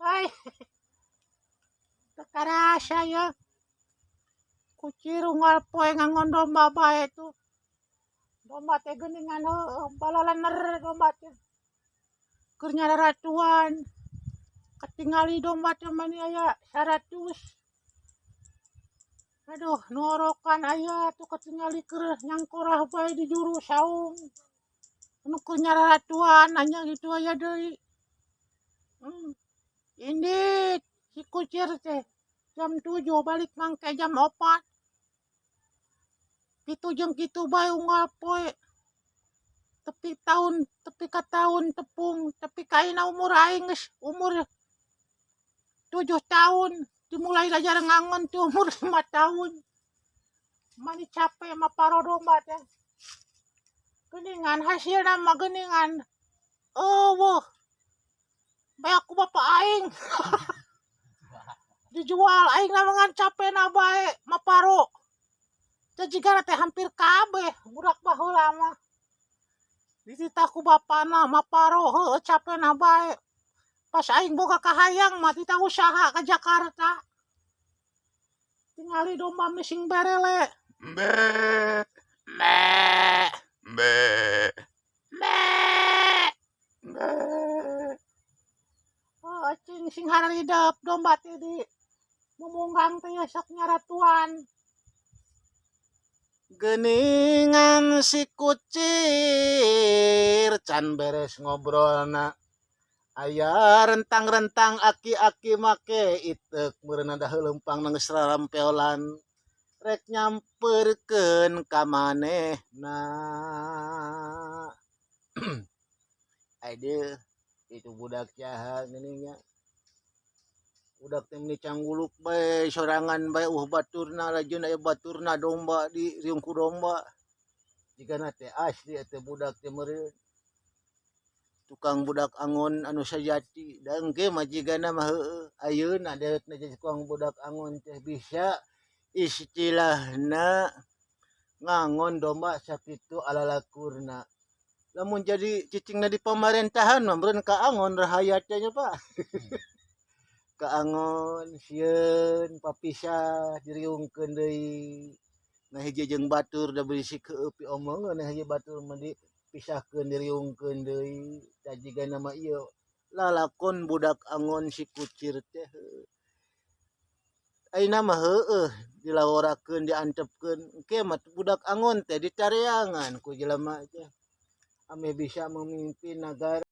Ai, teu karasa ya. Kucir unggal poe ngangon domba bae tuh. Domba teh geuningan heueuh, balalener domba teh. Keur nyararatuan. Katingali domba teh mani aya 100. Aduh, nu orokan aya tuh katingali keur nyangkorah bae di juru saung. Nu keur nyararatuan anya gitu aya deui. Indit si kucir teh jam 7 balik mangke jam 4. Kitu jeung kitu bae unggal poe. Tepi tahun, tepi ka tahun tepung, tepi ka ayeuna umur aing geus umur 7 tahun, dimulai belajar ngangon tuh umur 5 tahun. Mani capek maparo domba teh. Geuningan hasilna mah geuningan. Euweuh. Bae ku bapak aing. Dijual aing mah ngan capena bae maparo. Teh jigana teh hampir kabeh budak baheula mah. Dititah ku bapana maparo heueuh capena bae. Pas aing boga kahayang mah titah usaha ka Jakarta. Tingali domba mising berele. Mbe, Me, mbe, me. Mbe. Oh, cing sing haridep domba teh di mumunggang teh sok nyaratuan. Geuningan si kucir can beres ngobrolna. Aya rentang-rentang aki-aki make iteuk meureunna da leumpang geus rarampeolan rek nyamperkeun ka manehna. Aduh, itu budak jahat geuning nya. Budak teh meuni cangguluk bae sorangan bae baturna lajun aya baturna domba di riung ku domba. Jigana teh asli eta budak teh meureun. Tukang budak angon anu sajati da engke mah jigana mah heueuh ayeuna dewekna jadi tukang budak angon teh bisa istilahna ngangon domba sakitu alalakurna. Lamun jadi cicingna di pamarentahan mah meureun kaangon rahayat teh nya, Pak. Kaangon sieun papisah diriungkeun deui. Nah, hiji jeung batur da berisik heueuh piomongeun, nah hiji batur mah dipisahkeun diriungkeun deui. Da jigana mah ieu lalakon budak angon si kucir teh. Ayeuna mah heueuh dilaworakeun diantepkeun engke mah budak angon teh ditareangan ku jelema teh. Ameh bisa memimpin nagara.